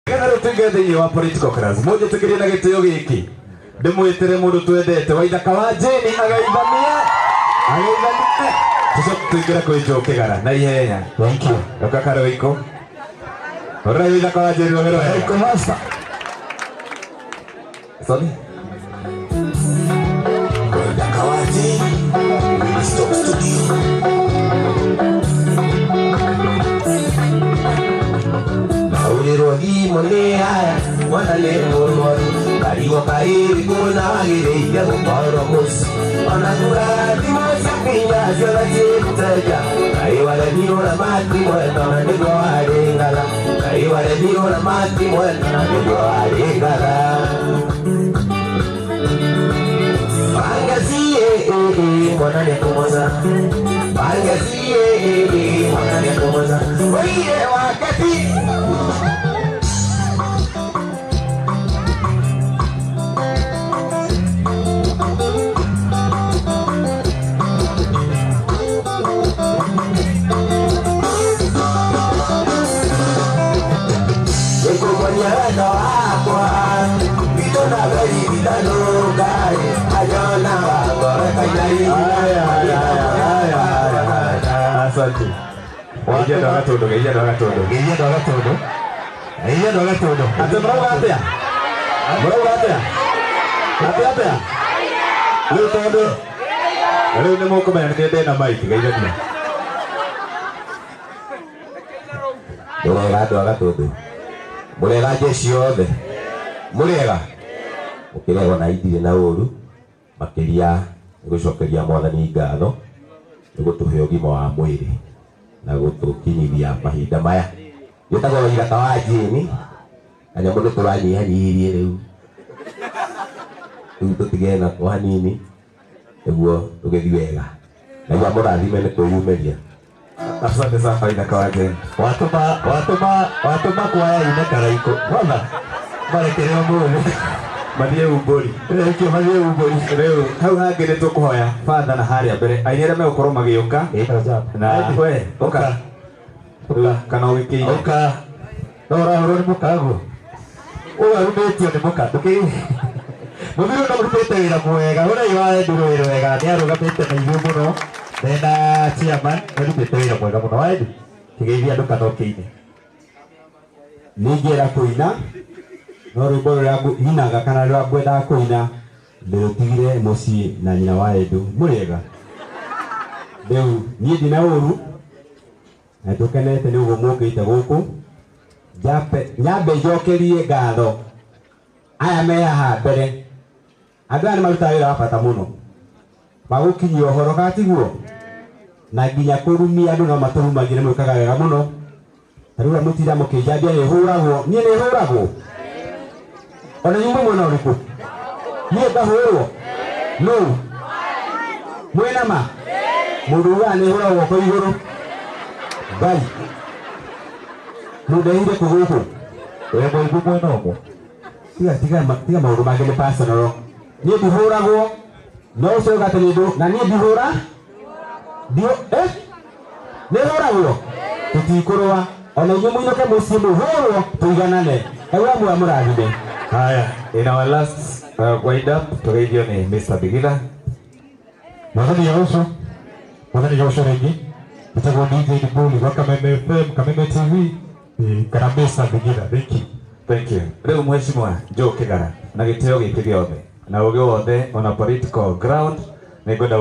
Nĩgetha rĩu tũingĩre thĩinĩ wa political class, mũnjĩtĩkĩrie na gĩtĩo gĩkĩ ndĩmwĩtĩre mũndũ twendete Waithaka wa Jane ageithanie ageithanie, tũcoke tũingĩre kwĩ Joe Kĩgara na ihenya. Thank you. Ũka Karoiko. Ũrĩa Waithaka wa Jane ũhero wega. Karoiko master. Sorry. Waithaka wa Jane, Ministop Studio. Ndaũrĩrwo thimũ nĩ haya mwana nĩ mũrwaru ngarigwo kaĩrĩ kũna wagĩrĩire gũkorwo mũciĩ ona kura thimũ ciakinya ciothe ciĩteja kaĩ waremirwo na mati mwena na nĩguo warĩ ng'ara kaĩ waremirwo na mati mwena na nĩguo warĩ ng'ara Bangazie, mwana nĩakũmoza Bangazie, mwana nĩakũmoza Oire wakati. Nĩngũkuonia wendo wakwa witũ na wĩririkano Ngai anyona wangore kainaina. Haya, haya, haya, haya. Asante. Geithia andũ a Gatũndũ, geithia andũ a Gatũndũ. Geithia andũ a Gatũndũ. Geithia andũ a Gatũndũ. Atĩ mũrauga atĩa? Mũrauga atĩa? Atĩ atĩa? Rĩu tondũ rĩu nĩ mũkũmenya nĩ ndĩ na mic, geithania. Mũrega andũ a Gatũndũ, mũrega jeshi yothe, mũrega mũkĩrego na indirĩ na ũru makĩria nĩ gũcokeria mwathani ngatho nĩ gũtũhe ũgima wa mwĩrĩ na gũtũkinyithia mahinda maya. Njĩtagwo Waithaka wa Jane, kanyamũ nĩ tũranyihanyihirie rĩu, rĩu tũtige nako hanini nĩguo tũgĩthiĩ wega. Ngai amũrathime nĩ kwĩyumĩria. Asante sana Waithaka wa Jane. Watũma watũma watũma kwaya ine Karaikũ. Wona? Marekere ũmũthĩ. Mathiĩ umbũri. Rekio mathiĩ umbũri. Rĩu hau hangĩ nĩ tũkũhoya batha na harĩa mbere aini arĩa megũkorwo magĩũka na we ũka Ũka. kana ũgĩkĩine. Ũka. No ũrahũrwo nĩ mũkaguo. Ũyũ arumĩtio nĩ mũka. Ndũkĩ Mũthuri ũyũ ũrutĩte wĩra mwega. Ũrĩa wa Endu wĩra wega. Nĩ arũgamĩte na ithuĩ mũno. Mena chairman nĩ arutĩte wĩra mwega mũno. Wa Endu kĩgeithia andũ kana ũkĩine. Ningĩenda kũina no rwĩmbo rũrĩa nyinaga kana rũrĩa ngwendaga kũina ndĩrũtigire mũciĩ na nyina wa Endu. Mũrĩega? Rĩu niĩ ndina ũru na tũkenete nĩ ũguo mũkĩte gũkũ. Nyambe njokerie ngatho aya me haha mbere. Andũ aya nĩ marutaga wĩra wa bata mũno wa gũkinyia ũhoro gatiguo na nginya kũrumia andũ no matũrumagie nĩ mwĩkaga wega mũno. Ta rĩu mũtinda mũkĩnjambia nĩ hũragwo, niĩ nĩ hũragwo ona inyuĩ mwena ũrĩkũ? Niĩ ngahũrwo nũ? Mwĩna ma mũndũ ugaga nĩ hũragwo guoko igũrũ? Ngai mũndehire kũ gũkũ? Wĩ mũigu mwena ũmwe. Tiga tiga tiga maũndũ mangĩ nĩ personal. Niĩ ndihũragwo no ũcio uga atĩ nĩ ndũ na niĩ ndihũra ndio nĩ hũragwo tũtikũrũa ona inyuĩ mũinũke mũciĩ mũhũrwo tũiganane. Ngai amwe amũrathime. Haya, in our last wind up tũgeithio nĩ Mr. Bigitha. Mwathani Yahushu, Mwathani Yahushu rĩngĩ. Njĩtagwo DJ Ndibuli wa Kameme FM, Kameme TV, kana Mr. Bigitha. Thank you. Thank you. Rĩu Mheshimiwa Joe Kĩgara na gĩtĩo gĩkĩ gĩothe na ũgĩ wothe on a political ground nĩ ngwenda